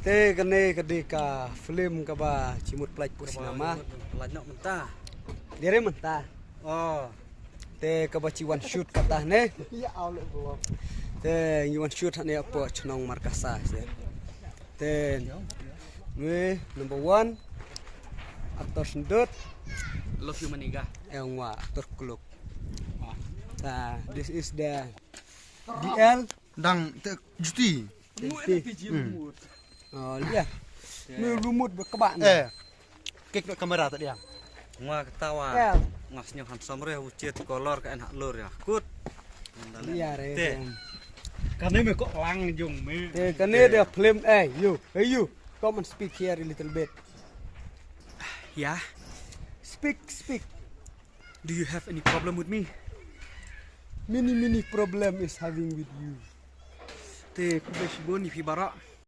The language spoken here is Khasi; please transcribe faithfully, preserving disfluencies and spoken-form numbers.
Te kane ka dei ka film kaba chi mut pynlait pdeng cinema. Pynlait noh mynta. Dei re mynta. Oh. Te kaba chi wan shoot kata ne. Te ngi wan shoot hangne hapoh chnong Markasa se. Te ngi number one actor sendut. Love you maniga. Eng wa actor kluk. Ta this is the D L. Dang te juti. Juti. Oh, lia. Ni lumut ba kaba ni. Eh. Kik na kamera ta diang. Ngwa kata wa. Ngwa snyo handsome re, u chet color ka en hak lor ya. Kut. Lia re. Te. Kane me ko lang jong me. Te kane dia film, eh, you. Hey, you. Come and speak here a little bit. Yeah. Speak, speak. Do you have any problem with me? Many, many problem is having with you. Te khublei shibun ïa phi baroh.